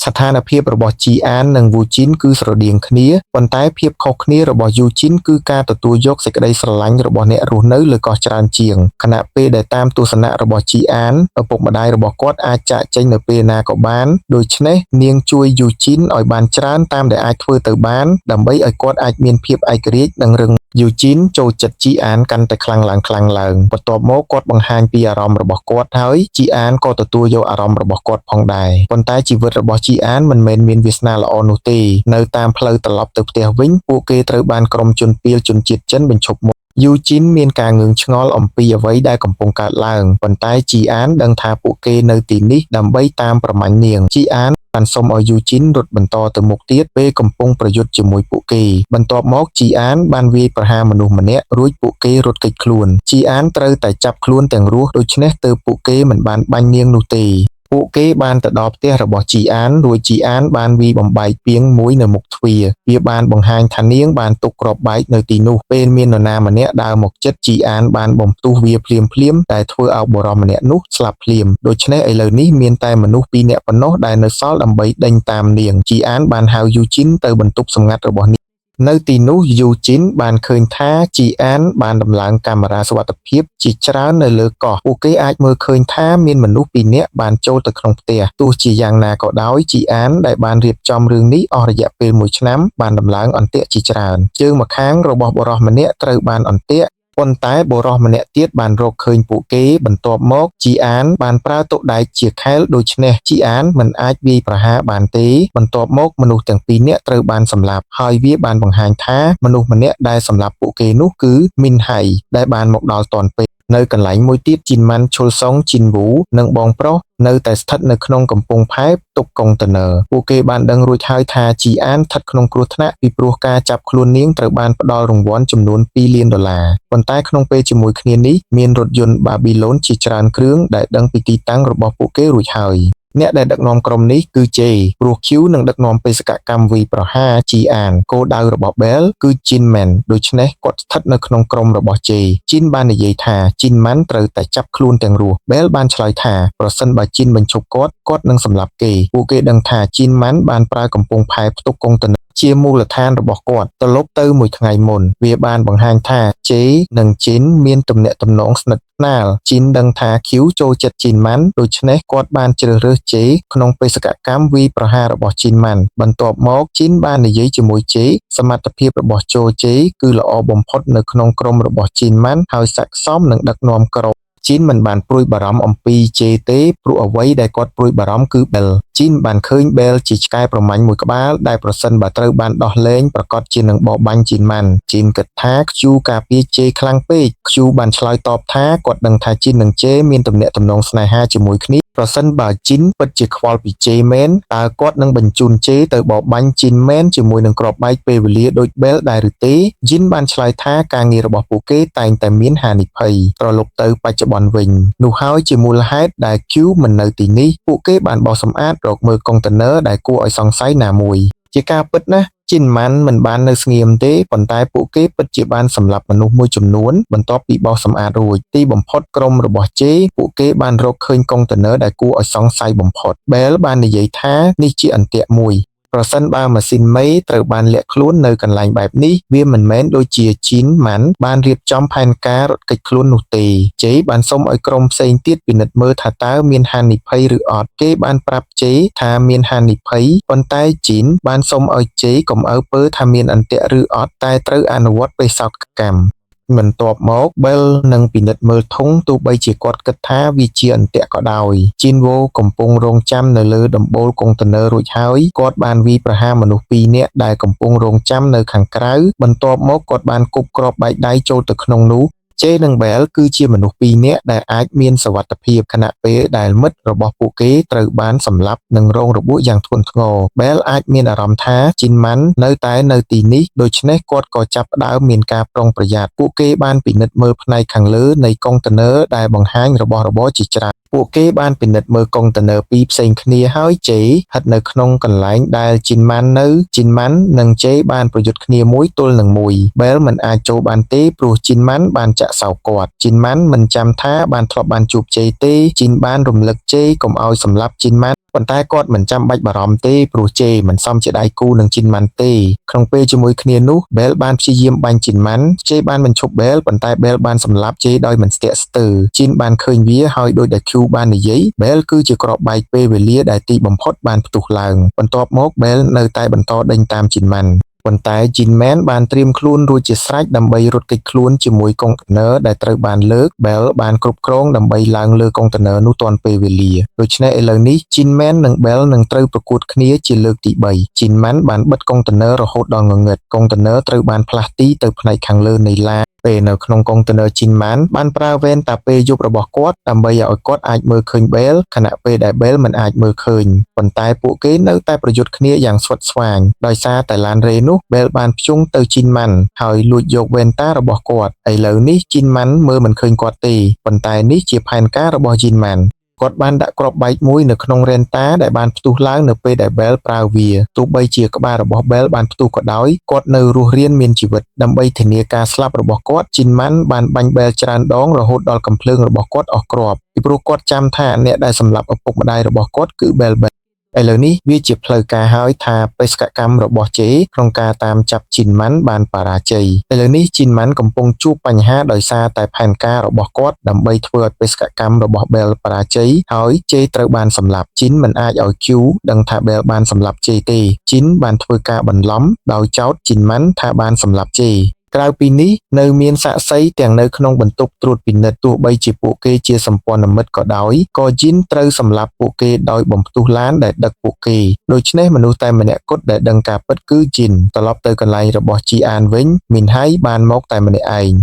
Speaker 1: ស្ថានភាពរបស់ជីអាននិងវូជីនគឺស្រដៀងគ្នាប៉ុន្តែភាពខុសគ្នារបស់យូជីនគឺការទទួលយកសេចក្តីស្រឡាញ់របស់អ្នករស់នៅលើកោះច្រើនជាងខណៈពេលដែលតាមទស្សនៈរបស់ជីអានឪពុកម្ដាយរបស់គាត់អាចចាកចេញនៅពេលណាក៏បានដូច្នេះនាងជួយយូជីនឲ្យបានច្រើនតាមដែលអាចធ្វើទៅបានដើម្បីឲ្យគាត់អាចមានភាពឯករាជ្យនិងរឹងយូជីនចូលចិត្តជីអានកាន់តែខ្លាំងឡើងខ្លាំងឡើងបន្ទាប់មកគាត់បង្ហាញពីអារម្មណ៍របស់គាត់ហើយជីអានក៏ទទួលយកអារម្មណ៍របស់គាត់ផងដែរប៉ុន្តែជីវិតរបស់ជីអានមិនមែនមានវាសនាល្អនោះទេនៅតាមផ្លូវត្រឡប់ទៅផ្ទះវិញពួកគេត្រូវបានក្រុមជនពាលជនជាតិចិនបញ្ឈប់មុនយូជីនមានការងឿងឆ្ងល់អំពីអ្វីដែលកំពុងកើតឡើងប៉ុន្តែជីអានដឹងថាពួកគេនៅទីនេះដើម្បីតាមប្រមាញ់នាងជីអានបានសុំឲ្យយូជីនរត់បន្តទៅមុខទៀតពេលកំពុងប្រយុទ្ធជាមួយពួកគេបន្ទាប់មកជីអានបានវាយប្រហារមនុស្សម្នាក់រួចពួកគេរត់គេចខ្លួនជីអានត្រូវតែចាប់ខ្លួនទាំងរស់ដូច្នេះទើបពួកគេមិនបានបាញ់នាងនោះទេពួកគេបានទៅដល់ផ្ទះរបស់ជីអានរួចជីអានបានវាយបំបែកពាងមួយនៅមុខទ្វារវាបានបង្ហាញថានាងបានទុកគ្រាប់បែកនៅទីនោះពេលមាននរណាម្នាក់ដើរមកជិតជីអានបានបំផ្ទុះវាភ្លាមភ្លាមតែធ្វើឲ្យបុរសម្នាក់នោះស្លាប់ភ្លាមដូច្នេះឥឡូវនេះមានតែមនុស្សពីរនាក់ប៉ុណ្ណោះដែលនៅសល់ដើម្បីដេញតាមនាងជីអានបានហៅយូជីនទៅបន្ទប់សម្ងាត់របស់នាងនៅទីនោះយូជីនបានឃើញថាជីអានបានដំឡើងកាមេរ៉ាសុវត្ថិភាពជាច្រើននៅលើកោះពួកគេអាចមើលឃើញថាមានមនុស្សពីរនាក់បានចូលទៅក្នុងផ្ទះទោះជាយ៉ាងណាក៏ដោយជីអានដែលបានរៀបចំរឿងនេះអស់រយៈពេលមួយឆ្នាំបានដំឡើងអន្ទាក់ជាច្រើនជើងម្ខាងរបស់បុរសម្នាក់ត្រូវបានអន្ទាក់ប៉ុន្តែបុរសម្នាក់ទៀតបានរកឃើញពួកគេបន្ទាប់មកជីអានបានប្រើតុដែកជាខែលដូច្នេះជីអានមិនអាចវាយប្រហារបានទេបន្ទាប់មកមនុស្សទាំងពីរនាក់ត្រូវបានសម្លាប់ហើយវាបានបង្ហាញថាមនុស្សម្នាក់ដែលសម្លាប់ពួកគេនោះគឺមីនហៃដែលបានមកដល់ទាន់ពេលនៅកន្លែងមួយទៀតជីនម៉ាន់ឈុលសុងជីនវូនិងបងប្រុសនៅតែស្ថិតនៅក្នុងកំពង់ផែផ្ទុកកុងតឺន័រពួកគេបានដឹងរួចហើយថាជីអានស្ថិតក្នុងគ្រោះថ្នាក់ពីព្រោះការចាប់ខ្លួននាងត្រូវបានផ្ដល់រង្វាន់ចំនួន2លានដុល្លារប៉ុន្តែក្នុងពេលជាមួយគ្នានេះមានរថយន្តបាប៊ីឡូនជាច្រើនគ្រឿងដែលដឹងពីទីតាំងរបស់ពួកគេរួចហើយអ្នកដែលដឹកនាំក្រុមនេះគឺ J ព្រោះ Q នឹងដឹកនាំបេសកកម្មវាយប្រហារជីអានគោលដៅរបស់ Bell គឺ Jin Man ដូច្នេះគាត់ស្ថិតនៅក្នុងក្រុមរបស់ J ជីនបាននិយាយថា Jin Man ត្រូវតែចាប់ខ្លួនទាំងរស់ Bell បានឆ្លើយថាប្រសិនបើជីនបញ្ឈប់គាត់គាត់នឹងសម្លាប់គេពួកគេដឹងថា Jin Man បានប្រើកំពង់ផែផ្ទុកកុងតឺន័រ ជាមូលដ្ឋានរបស់គាត់ត្រឡប់ទៅមួយថ្ងៃមុនវាបានបង្ហាញថាជេនិងជីនមានទំនាក់ទំនងស្និទ្ធស្នាលជីនដឹងថា Q ចូលចិត្តជីនម៉ាន់ដូច្នេះគាត់បានជ្រើសរើសជេក្នុងបេសកកម្មវាយប្រហាររបស់ជីនម៉ាន់បន្ទាប់មកជីនបាននិយាយជាមួយជេសមត្ថភាពរបស់ជជេគឺល្អបំផុតនៅក្នុងក្រុមរបស់ជីនម៉ាន់ហើយស័ក្តិសមនឹងដឹកនាំក្រុមជីនមិនបានព្រួយបារម្ភអំពីជេទេព្រោះអ្វីដែលគាត់ព្រួយបារម្ភគឺប៊ែលជីនបានឃើញប៊ែលជាឆ្កែប្រមាញ់មួយក្បាលដែលប្រសិនបើត្រូវបានដោះលែងប្រាកដជានឹងបរបាញ់ជីនម៉ាន់ជីនគិតថាខ្ជូការពារជេខ្លាំងពេកខ្ជូបានឆ្លើយតបថាគាត់ដឹងថាជីននិងជេមានទំនាក់ទំនងស្នេហាជាមួយគ្នាប្រសិនបើជីនពិតជាខ្វល់ពីជេមែនតើគាត់នឹងបញ្ជូនជេទៅបរបាញ់ជីនមែនជាមួយនឹងគ្រាប់បែកពេលវេលាដូចប៊ែលដែរឬទេជីនបានឆ្លើយថាការងាររបស់ពួកគេតែងតែមានហានិភ័យត្រឡប់ទៅបច្ចុប្បន្នវិញនោះហើយជាមូលហេតុដែល Q មិននៅទីនេះពួកគេបានបោសសម្អាតរកមើលកុងតឺន័រដែលគួរឲ្យសង្ស័យណាមួយជាការពិតណាស់ជីនម៉ាន់មិនបាននៅស្ងៀមទេប៉ុន្តែពួកគេពិតជាបានសម្លាប់មនុស្សមួយចំនួនបន្ទាប់ពីបោសសម្អាតរួចទីបំផុតក្រុមរបស់ជេពួកគេបានរកឃើញកុងតឺន័រដែលគួរឲ្យសង្ស័យបំផុតបែលបាននិយាយថានេះជាអន្ទាក់មួយប្រសិនបើម៉ាស៊ីនមេត្រូវបានលាក់ខ្លួននៅកន្លែងបែបនេះវាមិនមែនដូចជាជីនម៉ាន់បានរៀបចំផែនការរត់គេចខ្លួននោះទេជេបានសុំឲ្យក្រុមផ្សេងទៀតពិនិត្យមើលថាតើមានហានិភ័យឬអត់គេបានប្រាប់ជេថាមានហានិភ័យប៉ុន្តែជីនបានសុំឲ្យជេកុំអើពើថាមានអន្ទាក់ឬអត់តែត្រូវអនុវត្តបេសកកម្មបន្ទាប់មកប៊ែលនឹងពិនិត្យមើលធុងទោះបីជាគាត់គិតថាវាជាអន្ទាក់ក៏ដោយជីនវ៉ូកំពុងរង់ចាំនៅលើដំបូលកុងតឺន័ររួចហើយគាត់បានវាយប្រហារមនុស្សពីរនាក់ដែលកំពុងរង់ចាំនៅខាងក្រៅបន្ទាប់មកគាត់បានគប់គ្រាប់បែកដៃចូលទៅក្នុងនោះជេនិងបែលគឺជាមនុស្សពីរនាក់ដែលអាចមានសុវត្ថិភាពខណៈពេលដែលមិត្តរបស់ពួកគេត្រូវបានសម្លាប់និងរងរបួសយ៉ាងធ្ងន់ធ្ងរបែលអាចមានអារម្មណ៍ថាជីនម៉ាន់នៅតែនៅទីនេះដូច្នេះគាត់ក៏ចាប់ផ្ដើមមានការប្រុងប្រយ័ត្នពួកគេបានពិនិត្យមើលផ្នែកខាងលើនៃកុងតឺន័រដែលបង្ហាញរបស់របរជាច្រើនពួកគេបានពិនិត្យមើលកុងតឺន័រពីរផ្សេងគ្នាហើយជេស្ថិតនៅក្នុងកន្លែងដែលជីនម៉ាន់នៅជីនម៉ាន់និងជេបានប្រយុទ្ធគ្នាមួយទល់នឹងមួយបែលមិនអាចចូលបានទេព្រោះជីនម៉ាន់បានចាក់សោគាត់ជីនម៉ាន់មិនចាំថាបានធ្លាប់បានជួបជេទេជីនបានរំលឹកជេកុំឲ្យសម្លាប់ជីនម៉ាន់ប៉ុន្តែគាត់មិនចាំបាច់បារម្ភទេព្រោះជេមិនសមជាដៃគូនឹងជីនម៉ាន់ទេក្នុងពេលជាមួយគ្នានោះបែលបានព្យាយាមបាញ់ជីនម៉ាន់ជេបានបញ្ឈប់បែលប៉ុន្តែបែលបានសម្លាប់ជេដោយមិនស្ទាក់ស្ទើរជីនបានឃើញវាហើយដោយដែល Q បាននិយាយបែលគឺជាគ្រាប់បែកពេលវេលាដែលទីបំផុតបានផ្ទុះឡើងបន្ទាប់មកបែលនៅតែបន្តដេញតាមជីនម៉ាន់ប៉ុន្តែជីនមែនបានត្រៀមខ្លួនរួចជាស្រេចដើម្បីរត់គេចខ្លួនជាមួយកុងតឺន័រដែលត្រូវបានលើកបែលបានគ្រប់គ្រងដើម្បីឡើងលើកុងតឺន័រនោះទាន់ពេលវេលាដូច្នេះឥឡូវនេះជីនមែននិងបែលនឹងត្រូវប្រកួតគ្នាជាលើកទី3ជីនម៉ាន់បានបិទកុងតឺន័ររហូតដល់ងងឹតកុងតឺន័រត្រូវបានផ្លាស់ទីទៅផ្នែកខាងលើនៃឡានពេលនៅក្នុងកុងតឺន័រជីនម៉ាន់បានប្រើវ៉ែនតាពេលយប់របស់គាត់ដើម្បីឲ្យគាត់អាចមើលឃើញបែលខណៈពេលដែលបែលមិនអាចមើលឃើញប៉ុន្តែពួកគេនៅតែប្រយុទ្ធគ្នាយ៉ាងស្វិតស្វាញដោយសារតែឡានរេនោះបែលបានភ្ជង់ទៅជីនម៉ាន់ហើយលួចយកវ៉ែនតារបស់គាត់ឥឡូវនេះជីនម៉ាន់មើលមិនឃើញគាត់ទេប៉ុន្តែនេះជាផែនការរបស់ជីនម៉ាន់គាត់បានដាក់គ្រាប់បែកមួយនៅក្នុងរ៉េនតាដែលបានផ្ទុះឡើងនៅពេលដែលបែលប្រើវាទោះបីជាក្បាលរបស់បែលបានផ្ទុះក៏ដោយគាត់នៅរស់រានមានជីវិតដើម្បីធានាការស្លាប់របស់គាត់ជីនម៉ាន់បានបាញ់បែលច្រើនដងរហូតដល់កាំភ្លើងរបស់គាត់អស់គ្រាប់ពីព្រោះគាត់ចាំថាអ្នកដែលសម្លាប់ឪពុកម្ដាយរបស់គាត់គឺបែលបែលឥឡូវនេះវាជាផ្លូវការហើយថាបេសកកម្មរបស់ជេក្នុងការតាមចាប់ជីនម៉ាន់បានបរាជ័យឥឡូវនេះជីនម៉ាន់កំពុងជួបបញ្ហាដោយសារតែផែនការរបស់គាត់ដើម្បីធ្វើឲ្យបេសកកម្មរបស់បែលបរាជ័យហើយជេត្រូវបានសម្លាប់ជីនមិនអាចឲ្យ Q ដឹងថាបែលបានសម្លាប់ជេទេជីនបានធ្វើការបន្លំដោយចោទជីនម៉ាន់ថាបានសម្លាប់ជេក្រៅពីនេះនៅមានសាក្សីទាំងនៅក្នុងបន្ទប់ត្រួតពិនិត្យទោះបីជាពួកគេជាសម្ព័ន្ធមិត្តក៏ដោយក៏ជីនត្រូវសម្លាប់ពួកគេដោយបំផ្ទុះឡានដែលដឹកពួកគេដូច្នេះមនុស្សតែម្នាក់គត់ដែលដឹងការពិតគឺជីនត្រឡប់ទៅកន្លែងរបស់ជីអានវិញមីនហៃបានមកតែម្នាក់ឯង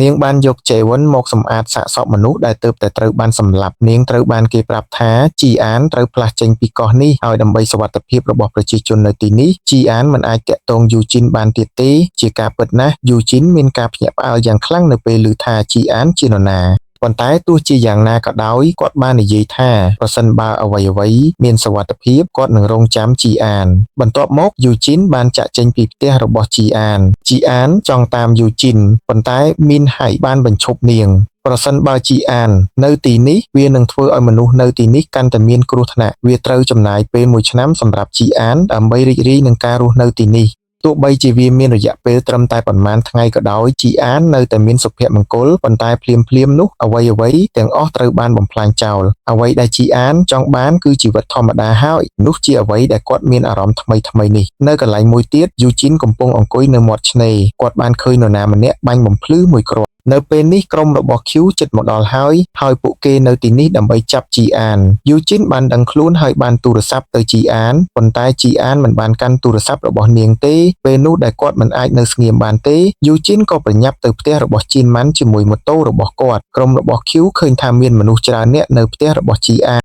Speaker 1: នាងបានយកជេវិនមកសម្អាតសាកសពមនុស្សដែលទើបតែត្រូវបានសម្លាប់នាងត្រូវបានគេប្រាប់ថាជីអានត្រូវផ្លាស់ចេញពីកោះនេះហើយដើម្បីសុវត្ថិភាពរបស់ប្រជាជននៅទីនេះជីអានមិនអាចទាក់ទងយូជីនបានទៀតទេជាការពិតណាស់យូជីនមានការភ្ញាក់ផ្អើលយ៉ាងខ្លាំងនៅពេលឮថាជីអានជានរណាប៉ុន្តែទោះជាយ៉ាងណាក៏ដោយគាត់បាននិយាយថាប្រសិនបើអ្វីៗមានសុវត្ថិភាពគាត់នឹងរង់ចាំជីអានបន្ទាប់មកយូជីនបានចាក់ចេញពីផ្ទះរបស់ជីអានជីអានចង់តាមយូជីនប៉ុន្តែមីនហៃបានបញ្ឈប់នាងប្រសិនបើជីអាននៅទីនេះវានឹងធ្វើឲ្យមនុស្សនៅទីនេះកាន់តែមានគ្រោះថ្នាក់វាត្រូវចំណាយពេលមួយឆ្នាំសម្រាប់ជីអានដើម្បីរីករាយនឹងការរស់នៅទីនេះ ទោះបីជាវាមានរយៈពេលត្រឹមតែប៉ុន្មានថ្ងៃក៏ដោយ ជីអាននៅតែមានសុភមង្គលប៉ុន្តែភ្លាមៗនោះអ្វីៗទាំងអស់ត្រូវបានបំផ្លាញចោលអ្វីដែលជីអានចង់បានគឺជីវិតធម្មតាហើយនោះជាអ្វីដែលគាត់មានអារម្មណ៍ថ្មីៗនេះនៅកន្លែងមួយទៀតយូជីនកំពុងអង្គុយនៅមាត់ឆ្នេរគាត់បានឃើញនរណាម្នាក់បាញ់បំភ្លឺមួយគ្រាប់នៅពេលនេះក្រុមរបស់ Q ជិតមកដល់ហើយហើយពួកគេនៅទីនេះដើម្បីចាប់ជីអានយូជីនបានដឹងខ្លួនហើយបានទូរស័ព្ទទៅជីអានប៉ុន្តែជីអានមិនបានកាន់ទូរស័ព្ទរបស់នាងទេពេលនោះដែលគាត់មិនអាចនៅស្ងៀមបានទេយូជីនក៏ប្រញាប់ទៅផ្ទះរបស់ជីនម៉ាន់ជាមួយម៉ូតូរបស់គាត់ក្រុមរបស់ Q ឃើញថាមានមនុស្សច្រើនអ្នកនៅផ្ទះរបស់ជីអាន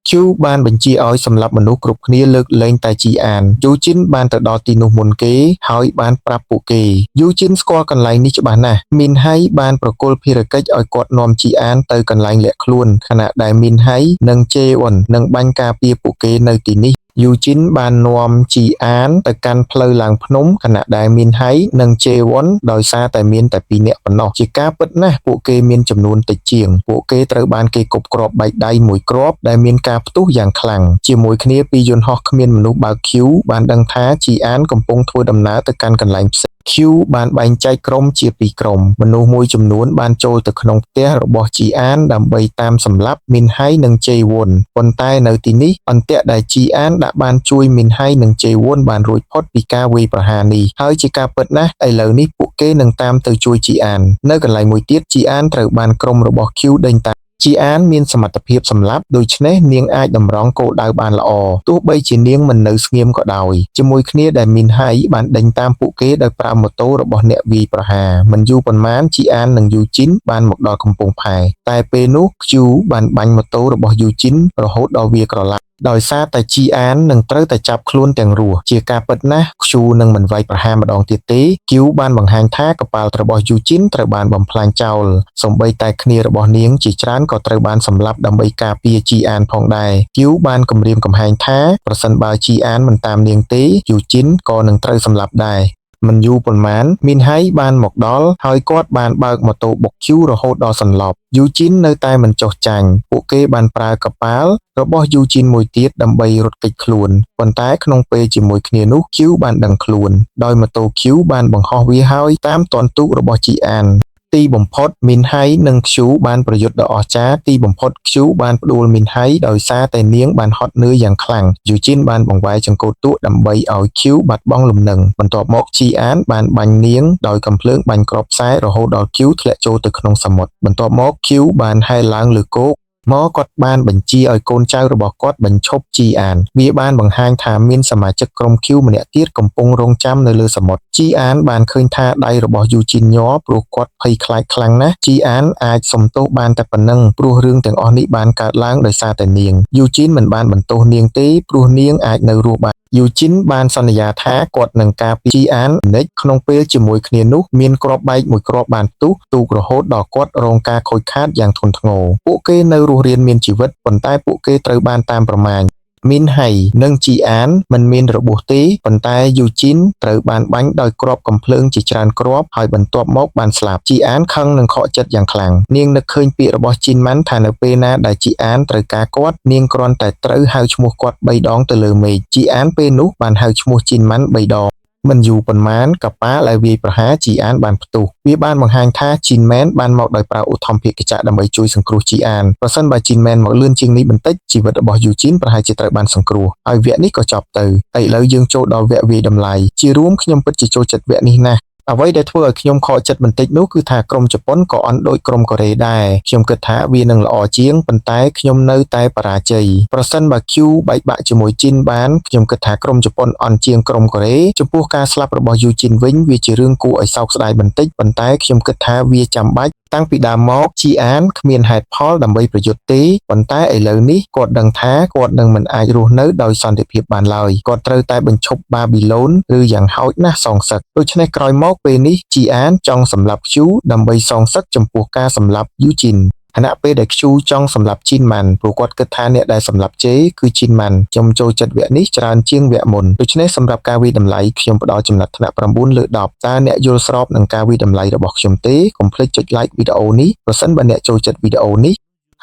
Speaker 1: Q បានបញ្ជាឲ្យសម្លាប់មនុស្សគ្រប់គ្នាលើកលែងតែជីអានយូជីនបានទៅដល់ទីនោះមុនគេហើយបានប្រាប់ពួកគេយូជីនស្គាល់កន្លែងនេះច្បាស់ណាស់មីនហៃបានប្រគល់ភារកិច្ចឲ្យគាត់នាំជីអានទៅកន្លែងលាក់ខ្លួនខណៈដែលមីនហៃនិងជេអ៊ុននឹងបាញ់ការពារពួកគេនៅទីនេះយូជីនបាននាំជីអានទៅកាន់ផ្លូវឡើងភ្នំខណៈដែលមីនហៃនិងជេវុនដោយសារតែមានតែពីរនាក់ប៉ុណ្ណោះជាការពិតណាស់ពួកគេមានចំនួនតិចជាងពួកគេត្រូវបានគេគប់គ្រាប់បែកដៃមួយគ្រាប់ដែលមានការផ្ទុះយ៉ាងខ្លាំងជាមួយគ្នាពីយន្តហោះគ្មានមនុស្សបើក Q បានដឹងថាជីអានកំពុងធ្វើដំណើរទៅកាន់កន្លែងផ្សេង Q បានបែងចែកក្រុមជាពីរក្រុមមនុស្សមួយចំនួនបានចូលទៅក្នុងផ្ទះរបស់ជីអានដើម្បីតាមសម្លាប់មីនហៃនិងជេវុនប៉ុន្តែនៅទីនេះអន្ទាក់ដែលជីអានដាក់បានជួយមីនហៃនិងជេវុនបានរួចផុតពីការវាយប្រហារនេះហើយជាការពិតណាស់ឥឡូវនេះពួកគេនឹងតាមទៅជួយជីអាននៅកន្លែងមួយទៀតជីអានត្រូវបានក្រុមរបស់ Q ដេញតាមជីអានមានសមត្ថភាពសម្លាប់ដូច្នេះនាងអាចតម្រង់គោលដៅបានល្អទោះបីជានាងមិននៅស្ងៀមក៏ដោយជាមួយគ្នាដែលមីនហៃបានដេញតាមពួកគេដោយប្រើម៉ូតូរបស់អ្នកវាយប្រហារមិនយូរប៉ុន្មានជីអាននិងយូជីនបានមកដល់កំពង់ផែតែពេលនោះ Q បានបាញ់ម៉ូតូរបស់យូជីនរហូតដល់វាក្រឡាប់ដោយសារតែជីអាននឹងត្រូវតែចាប់ខ្លួនទាំងរស់ជាការពិតណាស់ Q នឹងមិនវាយប្រហារម្ដងទៀតទេ Q បានបង្ហាញថាកប៉ាល់របស់យូជីនត្រូវបានបំផ្លាញចោលសូម្បីតែគ្នារបស់នាងជាច្រើនក៏ត្រូវបានសម្លាប់ដើម្បីការពារជីអានផងដែរ Q បានគំរាមកំហែងថាប្រសិនបើជីអានមិនតាមនាងទេយូជីនក៏នឹងត្រូវសម្លាប់ដែរមិនយូរប៉ុន្មានមីនហៃបានមកដល់ហើយគាត់បានបើកម៉ូតូបុក Q រហូតដល់សន្លប់យូជីននៅតែមិនចុះចាញ់ពួកគេបានប្រើកប៉ាល់របស់យូជីនមួយទៀតដើម្បីរត់គេចខ្លួនប៉ុន្តែក្នុងពេលជាមួយគ្នានោះ Q បានដឹងខ្លួនដោយម៉ូតូ Q បានបង្ហោះវាហើយតាមទាន់ទូករបស់ជីអានទីបំផុតមីនហៃនិង Q បានប្រយុទ្ធដ៏អស្ចារ្យទីបំផុត Q បានផ្ដួលមីនហៃដោយសារតែនាងបានហត់នឿយយ៉ាងខ្លាំងយូជីនបានបង្វែរចង្កូតទូកដើម្បីឲ្យ Q បាត់បង់លំនឹងបន្ទាប់មកជីអានបានបាញ់នាងដោយកាំភ្លើងបាញ់គ្រាប់ខ្សែរហូតដល់ Q ធ្លាក់ចូលទៅក្នុងសមុទ្របន្ទាប់មក Q បានហែលឡើងលើគោកមកគាត់បានបញ្ជាឲ្យកូនចៅរបស់គាត់បញ្ឈប់ជីអានវាបានបង្ហាញថាមានសមាជិកក្រុម Q ម្នាក់ទៀតកំពុងរងចាំនៅលើសមុទ្រជីអានបានឃើញថាដៃរបស់យូជីនញ័រព្រោះគាត់ភ័យខ្លាចខ្លាំងណាស់ជីអានអាចសុំទោសបានតែប៉ុណ្ណឹងព្រោះរឿងទាំងអស់នេះបានកើតឡើងដោយសារតែនាងយូជីនមិនបានបន្ទោសនាងទេព្រោះនាងអាចនៅរស់បានយូជីនបានសន្យាថាគាត់នឹងការពារជីអាននិចក្នុងពេលជាមួយគ្នានោះមានគ្រាប់បែកមួយគ្រាប់បានផ្ទុះទូករហូតដល់គាត់រងការខូចខាតយ៉ាងធ្ងន់ធ្ងរពួកគេនៅរស់រានមានជីវិតប៉ុន្តែពួកគេត្រូវបានតាមប្រមាញមីនហៃនិងជីអានមិនមានរបួសទេប៉ុន្តែយូជីនត្រូវបានបាញ់ដោយគ្រាប់កាំភ្លើងជាច្រើនគ្រាប់ហើយបន្ទាប់មកបានស្លាប់ជីអានខឹងនិងខកចិត្តយ៉ាងខ្លាំងនាងនឹកឃើញពាក្យរបស់ជីនម៉ាន់ថានៅពេលណាដែលជីអានត្រូវការគាត់នាងគ្រាន់តែត្រូវហៅឈ្មោះគាត់3ដងទៅលើមេឃជីអានពេលនោះបានហៅឈ្មោះជីនម៉ាន់3ដងមិនយូរប៉ុន្មានកប៉ាល់ដែលវាយប្រហារជីអានបានផ្ទុះវាបានបង្ហាញថាជីនមែនបានមកដោយប្រើឧទ្ធម្ភាគចក្រដើម្បីជួយសង្គ្រោះជីអានប្រសិនបើជីនមែនមកលឿនជាងនេះបន្តិចជីវិតរបស់យូជីនប្រហែលជាត្រូវបានសង្គ្រោះហើយវគ្គនេះក៏ចប់ទៅឥឡូវយើងចូលដល់វគ្គវាយតម្លៃជារួមខ្ញុំពិតជាចូលចិត្តវគ្គនេះណាស់អ្វីដែលធ្វើឲ្យខ្ញុំខកចិត្តបន្តិចនោះគឺថាក្រុមជប៉ុនក៏អន់ដូចក្រុមកូរ៉េដែរខ្ញុំគិតថាវានឹងល្អជាងប៉ុន្តែខ្ញុំនៅតែបរាជ័យប្រសិនបើ Q បែកបាក់ជាមួយជីនបានខ្ញុំគិតថាក្រុមជប៉ុនអន់ជាងក្រុមកូរ៉េចំពោះការស្លាប់របស់យូជីនវិញវាជារឿងគួរឲ្យសោកស្ដាយបន្តិចប៉ុន្តែខ្ញុំគិតថាវាចាំបាច់តាំងពីដើមមកជីអានគ្មានហេតុផលដើម្បីប្រយុទ្ធទេប៉ុន្តែឥឡូវនេះគាត់ដឹងថាគាត់នឹងមិនអាចរស់នៅដោយសន្តិភាពបានឡើយគាត់ត្រូវតែបញ្ឈប់បាប៊ីឡូនឬយ៉ាងហោចណាស់សងសឹកដូច្នេះក្រោយមកពេលនេះជីអានចង់សម្លាប់ Q ដើម្បីសងសឹកចំពោះការសម្លាប់យូជីនខណៈពេលដែល Q ចង់សម្លាប់ជីនម៉ាន់ព្រោះគាត់គិតថាអ្នកដែលសម្លាប់ជេគឺជីនម៉ាន់ខ្ញុំចូលចិត្តវគ្គនេះច្រើនជាងវគ្គមុនដូច្នេះសម្រាប់ការវាយតម្លៃខ្ញុំផ្ដល់ចំណាត់ថ្នាក់9លើ10តើអ្នកយល់ស្របនឹងការវាយតម្លៃរបស់ខ្ញុំទេកុំភ្លេចចុច like វីដេអូនេះប្រសិនបើអ្នកចូលចិត្តវីដេអូនេះ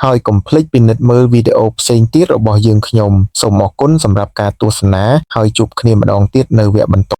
Speaker 1: ហើយកុំភ្លេចពិនិត្យមើលវីដេអូផ្សេងទៀតរបស់យើងខ្ញុំសូមអរគុណសម្រាប់ការទស្សនាហើយជួបគ្នាម្ដងទៀតនៅវគ្គបន្ត